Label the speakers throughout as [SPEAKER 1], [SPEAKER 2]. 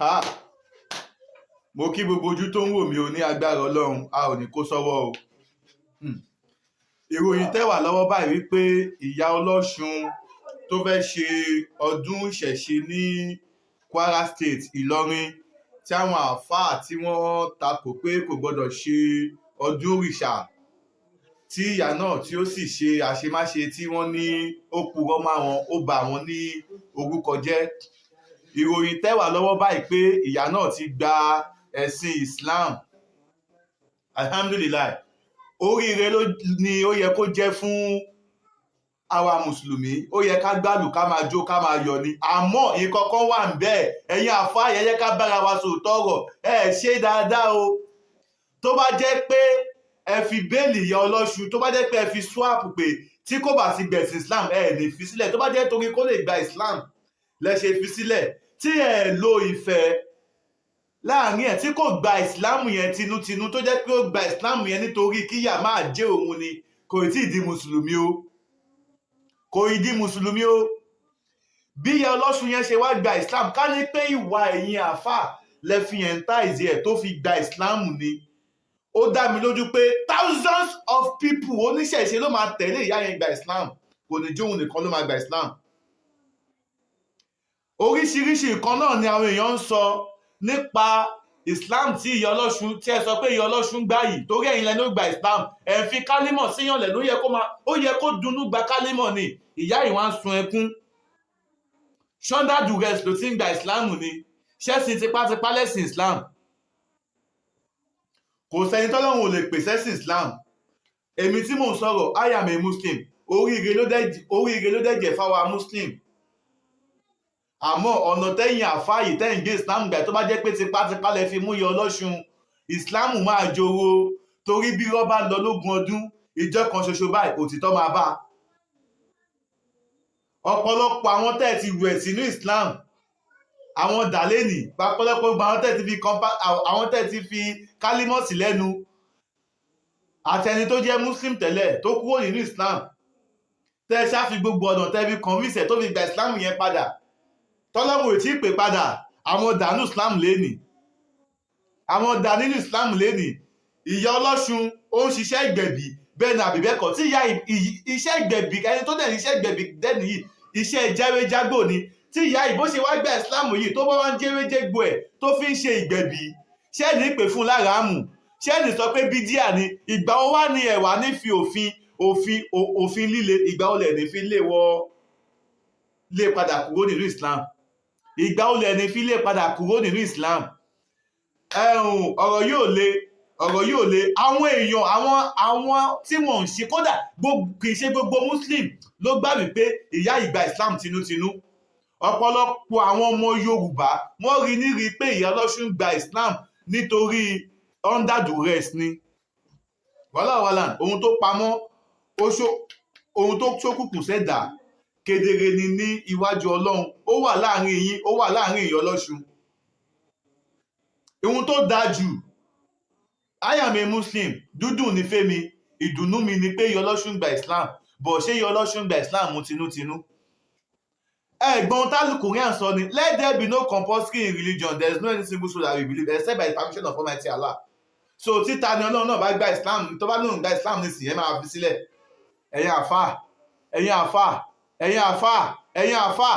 [SPEAKER 1] Ha! Mo kí gbogbo ojú tó ń wò mí o. Ní agbára Ọlọ́run, a ò ní kó sọ́wọ́ o. Ìròyìn tẹ́ wà lọ́wọ́ báyìí wípé ìyá Ọlọ́ṣun tó fẹ́ ṣe ọdún ìṣẹ̀ṣe ní Kwara State, Ìlọrin, tí àwọn àáfàá tí wọ́n takò pé kò gbọ́dọ̀ ṣe ọdún òrìṣà, tí ìyá náà tí ó sì ṣe àṣemáṣe, tí wọ́n ní ó purọ́ mọ́ àwọn, ó bà wọ́n ní orúkọ jẹ́. Ìròyìn tẹ́ wà lọ́wọ́ báyìí pé ìyá náà ti gba ẹ̀sìn Islam. Alhamdulillahi, oríire ló ni ó yẹ kó jẹ́ fún àwa mùsùlùmí. Ó yẹ ká gbádùn, ká máa jó, ká máa yọ̀ ni. Àmọ́ nǹkan kan wà ń bẹ́ẹ̀. Ẹ̀yin àfáà yẹn, yẹ ká bára wa sòótọ́ ọ̀rọ̀. Ẹ ṣe dáadáa o. Tó bá jẹ́ pé ẹ fi bail ìyá Ọlọ́ṣun, tó bá jẹ́ pé ẹ fi swap pé tí kò bá ti gbẹ̀sìn Islam, ẹ lè fi sílẹ̀, tó bá jẹ́ torí kó lè gba Islam lẹ ṣe fi sílẹ̀, tí ẹ lo ìfẹ́ láàrin ẹ̀, tí kò gba Islam yẹn tinútinú, tó jẹ́ pé ó gba Islam yẹn nítorí kíyà máa jẹ́ òun ni, kò tí ì di mùsùlùmí o, kò ì di mùsùlùmí o. Bí ìyá Ọlọ́ṣun yẹn ṣe wá gba Islam, ká ní pé ìwà ẹ̀yin àáfà lẹ fi entice ẹ̀ tó fi gba Islam ni, ó dá mi lójú pé thousands of people oníṣẹ̀ṣe ló máa tẹ̀lé ìyá yẹn gba Islam. Kò ní jóun nìkan ló máa gba Islam. Oríṣiríṣi nǹkan náà ni àwọn èèyàn ń sọ nípa Islam tí ìyá Ọlọ́ṣun, tí ẹ sọ pé ìyá Ọlọ́ṣun gbà yìí. Torí ẹ̀yin lẹni ó gba Islam, ẹ̀ ń fi kálímọ̀ síyàn lẹ̀ ló yẹ kó máa, ó yẹ kó dunnú gba kálímọ̀ ni. Ìyá yìí wá ń sun ẹkún. Under duress ló ti ń gba Islam ni? Ṣẹ́sìn tipátipá lẹ́sìn Islam? Kò sẹ́ni tọ́lọ́run ò lè pè sẹ́sìn Islam. Èmi tí mò ń sọ̀rọ̀, I am a Muslim. Oríire ló dẹ̀ jẹ́ fáwa Muslim. Àmọ́ ọ̀nà tẹ́yìn àfáàyè tẹ́yìn gbé Islam gbà, tó bá jẹ́ pé tipátipá lẹ fi mú yọ Ọlọ́ṣun, Islam máa joro. Torí bí rọ́bà lọ lógún ọdún, ìjọ kan ṣoṣo báyìí, òtítọ́ máa bá ọ̀pọ̀lọpọ̀. Àwọn tẹ́ ẹ ti wẹ̀ sínú Islam, àwọn dàlẹ́nì, ọ̀pọ̀lọpọ̀ gbogbo àwọn tẹ́ ẹ ti fi àwọn tẹ́ ẹ ti fi kálímọ̀sì lẹ́nu, àtẹni tó jẹ́ Muslim tẹ́lẹ̀ tó kúrò nínú Islam, tẹ́ ẹ ṣáfi gbogbo ọ̀nà tẹ́ fi convince ẹ̀ tó fi gba Islam yẹn padà, tọ́lọ́mù ò tí ì pè padà, àwọn dànù Islam lénìí, àwọn dà nínú Islam lénìí. Ìyá Ọlọ́ṣun ó ń ṣiṣẹ́ ìgbẹ̀bí, bẹ́ẹ̀ ni àbí bẹ́ẹ̀ kọ́? Tí ìyá iṣẹ́ ìgbẹ̀bí, ẹni tó dẹ̀ ní iṣẹ́ ìgbẹ̀bí dẹ̀ nìyí, iṣẹ́ jẹ́wéjágbò ni. Tí ìyá yìí bó ṣe wá gba Islam yìí, tó bá wá ń jẹ́wéjégbò ẹ̀ tó fi ń ṣe ìgbẹ̀bí, ṣé ní pè fún láràámù? Ṣé ní sọ pé bídíà ni? Ìgbà wo wá ní ẹ̀wà ní fi òfin líle? Ìgbà wo lẹ̀ ní fi lé wọ lé padà kúrò nínú Islam? Ìgbà wo lẹ̀ ní fi lé padà kúrò nínú Islam? Ẹ̀hùn, ọ̀rọ̀ yóò le, ọ̀rọ̀ yóò le. Àwọn èèyàn, àwọn tí wọ́n ń ṣe, kódà kì í ṣe gbogbo Muslim ló gbà wípé ìyá ìgbà Islam tinútinú. Ọ̀pọ̀lọpọ̀ àwọn ọmọ Yorùbá, wọ́n rí ní rí pé ìyá Ọlọ́ṣun gba Islam nítorí under duress ni. Wàhálà wàhálà. Ohun tó pamọ́, ohun tó ṣókùnkùn sẹ́dà kedere ni ní iwájú Ọlọ́run. Ó wà láàrin yín, ó wà láàrin ìyá Ọlọ́ṣun. Ohun tó dáa jù, I am a Muslim, dúdùn ní fẹ́mi, ìdùnnú mi ni pé ìyá Ọlọ́ṣun gba Islam bọ̀. Ṣé ìyá Ọlọ́ṣun gba Islam tinútinú? Ẹ̀gbọ́n tálùkùnrin sọ ni, "Let there be no compulsory in religion. There is no any single soul that we believe except by the permission of Almighty Allah." So títa ni Ọlọ́run náà bá gba Islam, tó bá lóun gba Islam nísìnyí, ẹ máa fi sílẹ̀. Ẹ̀yin àfáà, ẹ̀yin àfáà, ẹ̀yin àfáà, ẹ̀yin àfáà,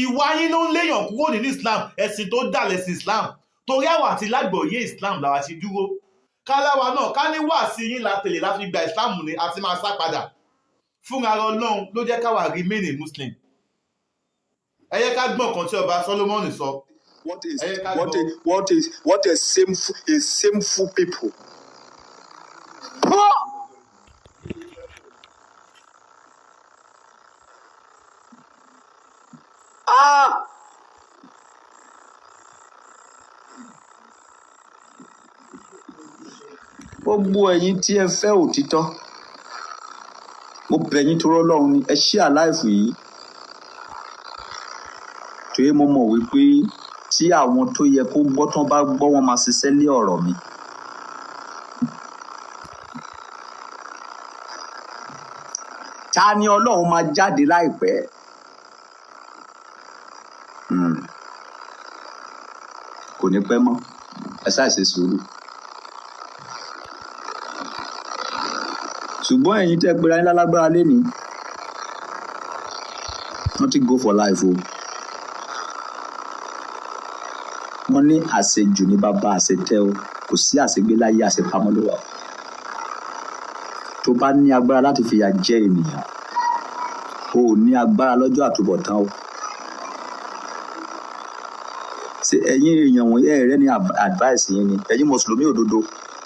[SPEAKER 1] ìwà yín ló ń léèyàn kúrò nínú Islam. Ẹ̀sìn tó dà lẹ̀sìn Islam, torí àwa àti lágbọ̀ọ́yé Islam làwa ti dúró. Káláwa náà ká ní wà sí yín la tẹ̀lé la fi gba Islam ni, àti máa sá padà fúnra. Ọlọ́run ló jẹ́ káwa remain a Muslim. Ẹ yẹ ká gbọ́n kan tí ọba Solomoni sọ.
[SPEAKER 2] What is
[SPEAKER 1] Ẹ yẹ ká
[SPEAKER 2] what
[SPEAKER 1] gbọ́.
[SPEAKER 2] a what is what a shameful people. Poor. Ah! Gbogbo ẹ̀yin tí ẹ fẹ́ òtítọ́, mo bẹ̀ yín torí Ọlọ́run ni, ẹ share live yìí, torí mo mọ̀ wípé tí àwọn tó yẹ kó gbọ́ tán bá gbọ́, wọn máa ṣiṣẹ́ lé ọ̀rọ̀ mi. Ta ni Ọlọ́run máa jáde láìpẹ́? Kò ní pẹ́ mọ́, ẹ ṣáà ṣe sùúrù. Ṣùgbọ́n ẹ̀yin tẹ́ pera yín lálágbára lénìí, nothing go for life o. Wọ́n ní àṣejù ní bàbá àṣetẹ́ o, kò sí àṣegbé láyé, àṣepamọ́ ló wà o. Tó bá ní agbára láti fìyà jẹ ènìyàn, o ò ní agbára lọ́jọ́ àtúbọ̀tán o. Ṣé ẹ̀yin èèyàn wọ̀nyí, ẹ̀ rẹ́ ní advice yín ni? Ẹ̀yin mùsùlùmí òdodo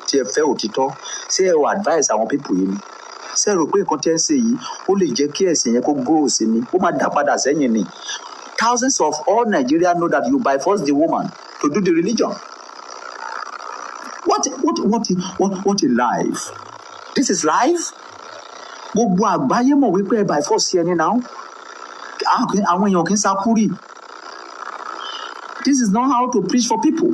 [SPEAKER 2] tí ẹ fẹ́ òtítọ́, ṣé ẹ ò advice àwọn people yìí ni? Ṣé ẹ rò pé nǹkan tí ẹ ń ṣe yìí ó lè jẹ́ kí ẹ̀sìn yẹn kó grow sí ni? Ó máa dá padà sẹ́yìn ni. Thousands of all Nigeria know that you by force the woman to do the religion. What a life. This is life. Gbogbo àgbáyé mọ̀ wípé ẹ by force ẹni náà. Àwọn èèyàn kì í sakúrì. This is not how to preach for people.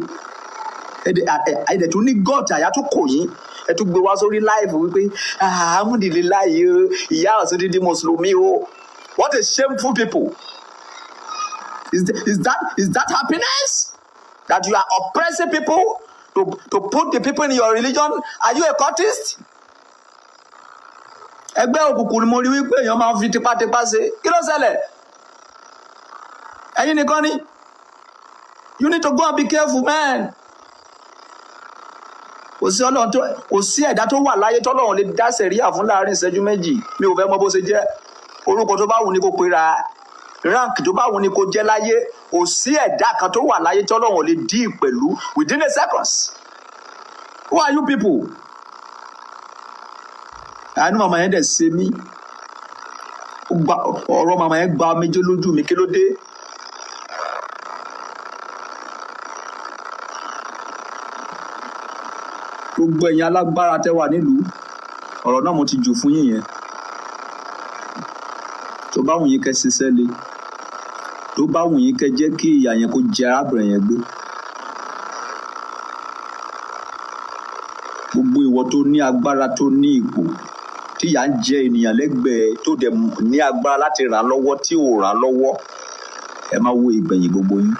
[SPEAKER 2] Ẹ̀dẹ̀ tún ní gọ́ọ̀tì àyà tó kò yín. Ẹ tún gbé wá sórí live wípé alhamdulillahi o, ìyá Ọ̀ṣun dídí mùsùlùmí o. What a shameful people. Is that happiness? That you are oppressing people to put the people in your religion? Are you a cultist? Ẹgbẹ́ òkùnkùn ni mo rí wípé èèyàn máa ń fi tipátipá ṣe. Kí ló ṣẹlẹ̀? Ẹ̀yin nìkan ni. You need to go and be careful, man. Kò sí Ọlọ́run tó, kò sí ẹ̀dá tó wà láyé tọ́lọ́run lè dá sẹ̀ríà fún láàrin ìṣẹ́jú 2. Mi ò fẹ́ mọ bó ṣe jẹ́. Orúkọ tó bá wù ní kó pera. Rank tó bá wù ní kó jẹ́ láyé. Kò sí ẹ̀dá kan tó wà láyé tọ́lọ́run lè deal pẹ̀lú within a seconds. Who are you people? Àánú màmá yẹn dẹ̀ ṣe mí. Ọ̀rọ̀ màmá yẹn gba omijé lójú mi. Kí ló dé? Gbogbo ẹ̀yin alágbára tẹ́ wà nílùú, ọ̀rọ̀ náà mo ti jù fún yín yẹn. Tó bá wù yín kẹ́ ṣiṣẹ́ le, tó bá wù yín kẹ́ jẹ́ kí ìyà yẹn kó jẹ arábìnrin yẹn gbé. Gbogbo ìwọ tó ní agbára, tó ní ipò, tí ìyà ń jẹ ènìyàn lẹ́gbẹ̀ẹ́, tó dẹ̀ ní agbára láti ràn lọ́wọ́ tí ò ràn lọ́wọ́, ẹ máa wo ìgbẹ̀yìn gbogbo yín.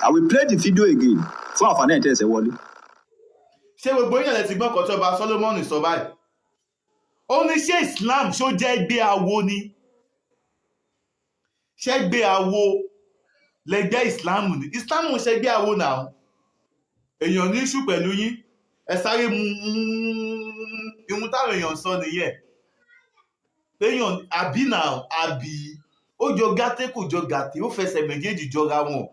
[SPEAKER 2] I will play the video again fún àǹfààní ẹ̀ tẹ̀sẹ̀ wọlé.
[SPEAKER 1] Ṣé gbogbo yín lẹ ti gbọ́ nǹkan tí ọba Solomoni sọ báyìí? Ó ní ṣé Islam ṣó jẹ́ ẹgbẹ́ awo ni? Ṣé ẹgbẹ́ awo lẹgbẹ́ Islam ni? Islam ń ṣẹgbẹ́ awo náà. Èèyàn ní iṣu pẹ̀lú yín. Ẹ sáré mú ihun táwọn èèyàn sọ nìyẹn. Èèyàn àbí náà àbí ó jọ gàtẹ́ kò jọ gàtẹ́, ó fẹsẹ̀ méjèèjì jọra wọn.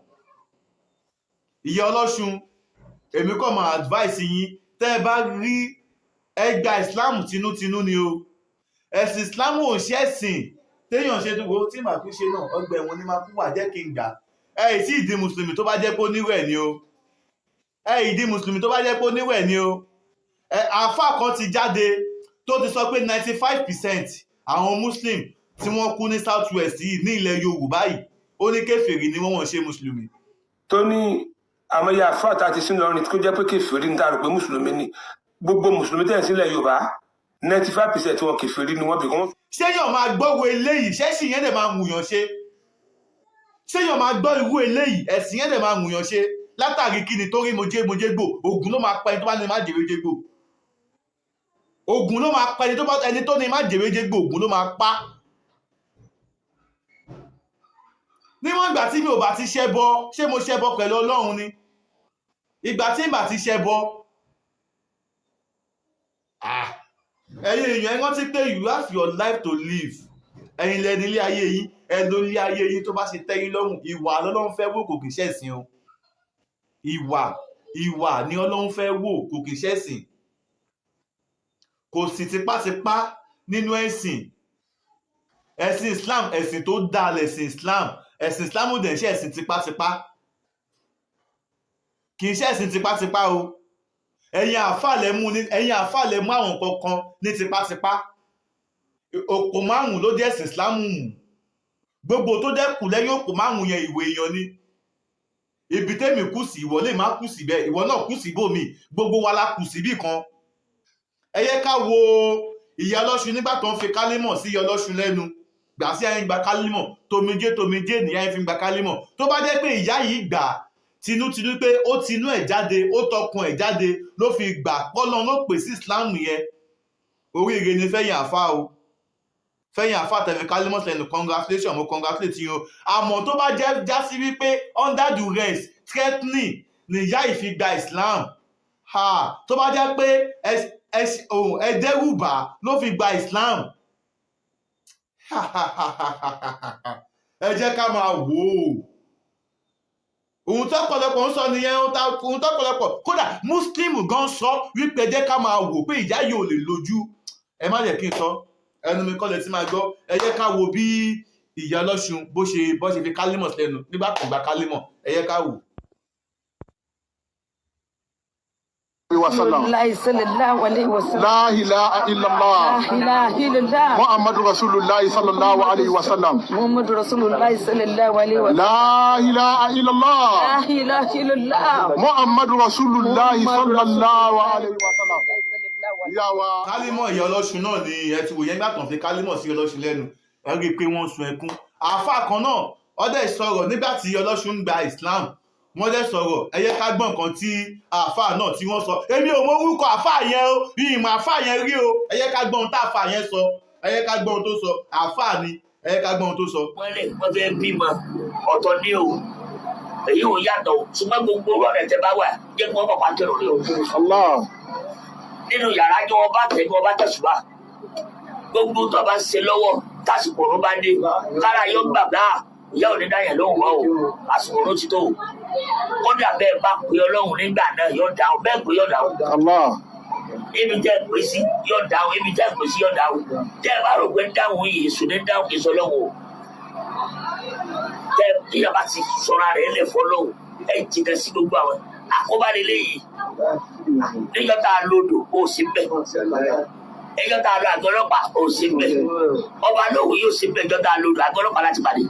[SPEAKER 1] Ìyá Ọlọ́ṣun, èmi kàn máa advice yín, tẹ́ ẹ bá rí ẹ gba Islam tinútinú ni o. Ẹ̀sìn Islam ò ṣe ẹ̀sìn téèyàn ṣe tó wo tí màá kú ṣe náà, ọgbà ẹ̀wọ̀n ni máa kú wà, jẹ́ kí n gbà. Ẹ ì tí ì di mùsùlùmí tó bá jẹ́ pé ó níwẹ̀ ni o. Ẹ ì di mùsùlùmí tó bá jẹ́ pé ó níwẹ̀ ni o. Ẹ àáfàá kan ti jáde tó ti sọ pé 95% àwọn Muslim tí wọ́n kú ní South West yìí, ní ilẹ̀ Yorùbá yìí, ó ní kèfèrí ni wọ́n, wọ́n ṣe mùsùlùmí.
[SPEAKER 3] Tó ní àmọye àfáà tá a ti sínú ọrin tó jẹ́ pé kèfèrí ní, tá a rò pé mùsùlùmí ni. Gbogbo mùsùlùmí tẹ̀ sílẹ̀ Yorùbá, 95% wọn kèfèrí ni wọ́n bí wọ́n.
[SPEAKER 1] Ṣéyàn máa gbọ́wọ́ eléyìí, ṣẹ́sìn yẹn dẹ̀ máa wùyàn ṣe? Ṣéyàn máa gbọ́ irú eléyìí, ẹ̀sìn yẹn dẹ̀ máa wùyàn ṣe? Látàrí kíni? Torí mojé mojé gbò, Ògún ló máa pa ẹni tó bá ní má jèrè jégbò. Ògún ló máa pa ẹni tó bá, ẹni tó ní má jèrè jégbò, Ògún ló máa pa. Níwọ̀n ìgbà tí mi ò bá ti ṣẹbọ, ṣé mo ṣẹbọ pẹ̀lú Ọlọ́run ni? Ìgbà tí n bá ti ṣẹbọ, ah, ẹ̀yin èèyàn, ẹ rántí pé you have your life to live. Ẹ̀yin lẹni ilé ayé yín, ẹ ló ilé ayé yín tó bá ṣe tẹ́yín lọ́rùn. Ìwà lọ́lọ́run fẹ́ wò, kò kì í ṣẹ̀sìn o. Ìwà ni Ọlọ́run fẹ́ wò, kò kì í ṣẹ̀sìn. Kò sì tipátipá nínú ẹ̀sìn. Ẹ̀sìn Islam, ẹ̀sìn tó dáa lẹ̀sìn Islam. Ẹ̀sìn Islam ò dẹ̀ ṣe ẹ̀sìn tipátipá, kì í ṣe ẹ̀sìn tipátipá o. Ẹ̀yin àáfàá lẹ mú ní, ẹ̀yin àáfàá lẹ mú àwọn nǹkan kan ní tipátipá. Òpó márùn ló jẹ́ ẹ̀sìn Islam mú. Gbogbo tó dẹ́kù lẹ́yìn òpó márùn yẹn, ìwé èèyàn ni. Ibi tẹ́mi kù sí, ìwọ lè má kù sí bẹ́ẹ̀, ìwọ náà kù sí bòmí, gbogbo wa la kù síbì kan. Ẹ yẹ ká wo ìyá Ọlọ́ṣun nígbà tó ń fi kálímọ̀ sí ìyá Ọlọ́ṣun lẹ́nu gbà sí ẹyin gba kálímọ̀, tomijé tomijé nìyá yẹn fi gba kálímọ̀. Tó bá jẹ́ pé ìyá yìí gbà Tinútinú pé ó tinú ẹ̀ jáde, ó tọkùn ẹ̀ jáde ló fi gbà pọ́lọ́n ló pè sí Islam yẹn. Oríire ni fẹ́yìn àfa o, fẹ́yìn àfa tẹ̀fẹ̀ kálímọ̀ lẹ́nu. Congratulation, mo congratulate yín o. Àmọ́ tó bá jẹ́ já sí wípé under duress, threatening nìyá ìfi gba Islam, ha, tó bá jẹ́ pé ẹ dẹ́rùbà ló fi gba Islam, ẹ jẹ́ ká máa wò ó. Ohun tó pọ̀lọpọ̀ ń sọ nìyẹn. Ohun tó pọ̀lọpọ̀, kódà Muslim gan sọ wípé ẹ jẹ́ ká máa wò pé ìyá yìí ò lè lójú. Ẹ má jẹ́ kí n sọ, ẹnu mi kọ́ lẹ ti máa gbọ́. Ẹ jẹ́ ká wo bí ìyá ọlọ́ṣun bó ṣe fi kálímọ̀ lẹ́nu nígbà tó gba kálímọ̀. Ẹ jẹ́ ká wò.
[SPEAKER 4] Wasallam.
[SPEAKER 5] Sallallahu alaihi wasallam.
[SPEAKER 4] La ilaha illallah.
[SPEAKER 5] La ilaha illallah.
[SPEAKER 4] Muhammadu Rasulullah sallallahu alayhi wa sallam.
[SPEAKER 5] Muhammadu Rasulullah sallallahu alaihi wasallam.
[SPEAKER 4] La ilaha illallah.
[SPEAKER 5] La ilaha illallah.
[SPEAKER 4] Muhammadu Rasulullah sallallahu alayhi wa sallam. Ìyá wa.
[SPEAKER 1] Kálímọ̀ ìyá ọlọ́ṣun náà ni ẹ ti wò yẹn. Gbà tán fi kálímọ̀ sí ọlọ́ṣun lẹ́nu, ẹ rí i pé wọ́n sun ẹkún. Àáfàá kan náà ọdẹ sọ̀rọ̀ nígbà tí ọlọ́ṣun ń gba Islam. Wọ́n dẹ̀ sọ̀rọ̀. Ẹ yẹ ká gbọ́ nǹkan tí àáfàá náà tí wọ́n sọ. Èmi ò mọ orúkọ àáfàá yẹn o, ìmọ̀ àáfàá yẹn rí o. Ẹ yẹ ká gbọ́ ohun tá àáfàá yẹn sọ. Ẹ yẹ ká gbọ́ ohun tó sọ. Àáfàá ni. Ẹ yẹ ká gbọ́ ohun tó sọ.
[SPEAKER 6] Wọ́n lè wọ́n fẹ́ bímọ ọ̀tọ̀ ní o, èyí ò yàtọ̀ o. Ṣùgbọ́n gbogbo ọ̀rẹ́ tẹ bá wà, jẹ́ kí wọ́n bọ̀ pàtó lórí o.
[SPEAKER 4] Allah.
[SPEAKER 6] Nínú yàrá jẹ́ wọ́n bá tẹ̀, kí wọ́n bá tẹ̀sùbà, gbogbo tó bá ń ṣe lọ́wọ́, tásìkò òun bá dé, kára yóò gbàgbá. Ìyá ò ní dáyà lóhùn mọ́ o, àsìkò òun ti tó o. Kódà bẹ́ẹ̀ bá pè Ọlọ́run nígbà náà, yóò dáhùn. Bẹ́ẹ̀ pé yóò dáhùn.
[SPEAKER 4] Allah.
[SPEAKER 6] Ibi tẹ́ pè sí, yóò dáhùn. Ibi tẹ́ pè sí, yóò dáhùn. Tẹ́ ẹ bá rò pé dáhùn yìí, èṣù ní dáhùn, kì í sọ lọ́wọ́ o. Tẹ́ tíyà bá ti sọra rẹ̀ lẹ̀ fọlọ́wọ́, ẹ jìnnà sí gbogbo àwọn àkóbá lélẹ́yìí. Níjọ́ tá a lodò, ó sì bẹ̀. Níjọ́ tá a lọ àgọ́ ọlọ́pàá, ó sì bẹ̀. Ọba lóhùn yóò sì bẹ̀. Níjọ́ tá a lodò, àgọ́ ọlọ́pàá láti pàdé.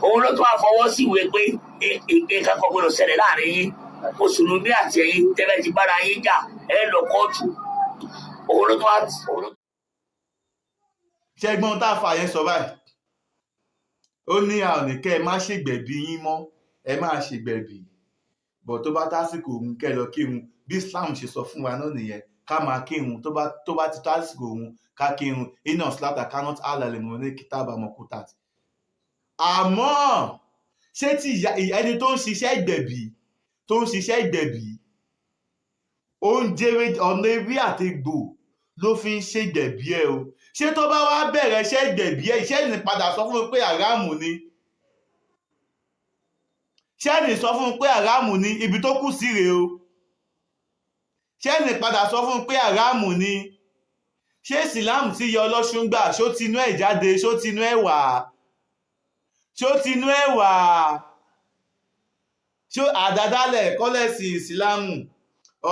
[SPEAKER 6] Òun ló tún wá fọwọ́ sí ìwé pé nǹkan kan gbọdọ̀ ṣẹlẹ̀ láàrin yín, mùsùlùmí àti ẹ̀yin. Tẹ́lẹ̀ ti bára yín jà, ẹ lọ kóòtù. Òun ló tún wá òun ló
[SPEAKER 1] Ṣẹ́gbọ́n tá a fà yẹn sọ báyìí, ó ní a ò ní kẹ́ ẹ má ṣègbẹ̀bí yín mọ́, ẹ máa ṣègbẹ̀bí bọ̀, tó bá tásìkò òun, kẹ́ ẹ lọ kírun. Bí Islam ṣe sọ fún wa náà nìyẹn, ká máa kírun. Tó bá ti tásìkò òun, ká kírun. Iná slata cannot alàlẹ́ mọ̀ ní kìtàbà mọ̀kútà. Àmọ́ ṣé tí ẹni tó ń ṣiṣẹ́ ìgbẹ̀bí, tó ń ṣiṣẹ́ ìgbẹ̀bí, ó ń jẹ́wé ọ̀nà ewé àti egbò ló fi ń ṣègbẹ̀bí ẹ o, ṣé tó bá wá bẹ̀rẹ̀ iṣẹ́ ìgbẹ̀bí ẹ, iṣẹ́ ìní padà sọ fún mi pé àrámù ni? Ṣé ẹnì sọ fún mi pé àrámù ni? Ibi tó kù sí rèé o. Ṣé ẹnì padà sọ fún mi pé àrámù ni? Ṣé ìsìláàmù tí yọ ọlọ́ṣun gbà, ṣó tinú ẹ̀ jáde? Ṣó tinú ẹ̀ wá? Ṣó tinú ẹ̀ wá? Ṣó àdádálẹ̀ kọ́lẹ̀sì ìsìláàmù?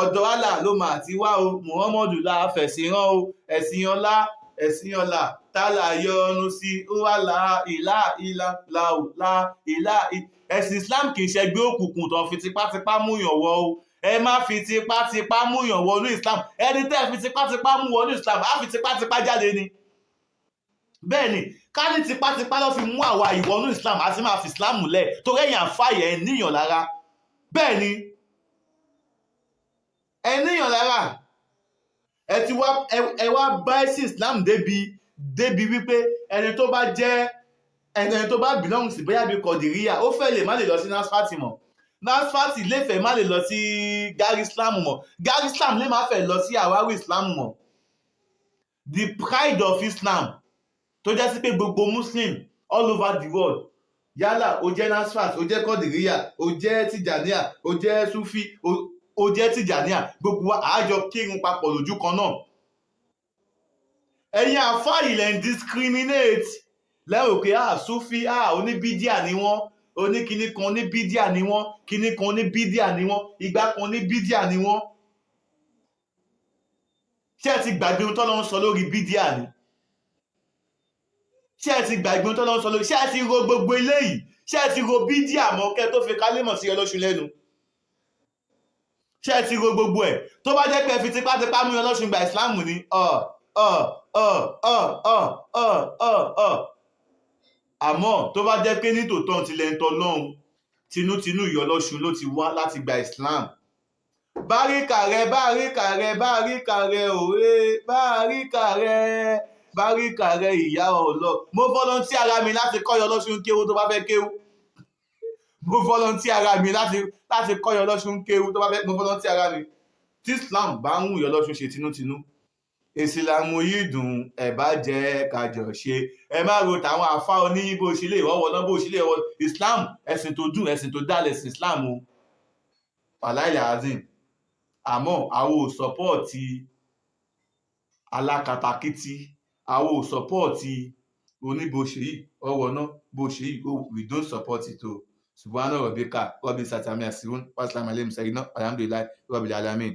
[SPEAKER 1] Ọ̀dọ̀ Allah ló mà ti wá o. Muhammadu la fẹ̀sìn rán o. Ẹ̀sìn ọlá, ẹ̀sìn ọlá tálà yọ́nú sí wàhálà ìlà ìlà làwùlà ìlà. Ẹ̀sìn Islam kì í ṣẹgbẹ́ òkùnkùn tó fi tipátipá múyàn wọ o. Ẹ má fi tipátipá múyàn wọnú Islam. Ẹni tẹ́ ẹ fi tipátipá mú wọnú Islam á fi tipátipá jáde ni. Bẹ́ẹ̀ ni, ká ní tipátipá ló fi mú àwa ìwọnú Islam, àti máa fi Islam lẹ̀, torí ẹ̀yìn àfàyẹ̀ ẹ̀ níyàn lára. Bẹ́ẹ̀ ni, ẹ níyàn lára. Ẹ ti wá, ẹ wá bá ẹ̀sìn Islam débi wípé ẹni tó bá jẹ́ ẹni tó bá belong sí bóyá bíi Kọ̀dìríyà, ó fẹ́ lè má lè lọ sí Nasfati mọ́. Nasfati lè fẹ́ má lè lọ sí Gari Islam mọ́. Gari Islam lè má fẹ́ lọ sí Àwárí Islam mọ́. The pride of Islam, tó jẹ́ sí pé gbogbo Muslim all over the world, yálà ó jẹ́ Nasfat, ó jẹ́ Kọ̀dìríyà, ó jẹ́ Tìjàníà, ó jẹ́ Sufi, ó jẹ́ Tìjàníà, gbogbo wa àájọ kírun papọ̀ lójú kan náà. Ẹ̀yin àfáà ilẹ̀ ń discriminate lẹ́rù pé ah, Sufi, ah, oníbídíà ni wọ́n, oníkinní kan oníbídíà ni wọ́n, kinní kan oníbídíà ni wọ́n, ìgbà kan oníbídíà ni wọ́n. Ṣé ẹ ti gbàgbé ohun tọ́lọ́ ń sọ lórí bídíà ni? Ṣé ẹ ti gbàgbé ohun tọ́lọ́ ń sọ lórí? Ṣé ẹ ti ro gbogbo eléyìí? Ṣé ẹ ti ro bídíà mọ́ kẹ́ tó fi kálímọ̀ sí ọlọ́ṣun lẹ́nu? Ṣé ẹ ti ro gbogbo ẹ̀? Tó bá jẹ́ pé ẹ fi tipátipá mú ọlọ́ṣun gba ìsìláàmù ni, ọ ọ ọ ọ ọ ọ ọ ọ àmọ́ tó bá jẹ́ pé nítòótọ́ tilẹ̀ ń tọ́ lọ́hùn. Tinútinú Ìyọlọ́ṣun ló ti wá láti gba Islam. Báríkà rẹ, báríkà rẹ, báríkà rẹ, òwe báríkà rẹ, báríkà rẹ, ìyá ọlọ. Mo volunteer ara mi láti kọ́ Ìyọlọ́ṣun kéwú tó bá fẹ́ kéwú. Mo volunteer ara mi láti kọ́ Ìyọlọ́ṣun kéwú tó bá fẹ́. Mo volunteer ara mi. Tí Islam bá ń wù Ìyọlọ́ṣun ṣe tinútinú, ìsìlámù yìí dùn, ẹ bá jẹ́ kájọ ṣe. Ẹ má ro tàwọn àfa oní bó ṣe lè wọ́wọ́ náà, bó ṣe lè wọ́. Islam, ẹ̀sìn tó dùn, ẹ̀sìn tó dálẹ̀ sí Islam o, wàláìlẹ̀ azim. Àmọ́ àwọn ò support alákatakítí, àwọn ò support oníbòṣe yìí ọwọ́ náà bó ṣe yìí. We don't support it o. Subhana rabbika rabbil izzati amma yasifun, wa salamun alal mursalin, alhamdulillahi rabbil alamin.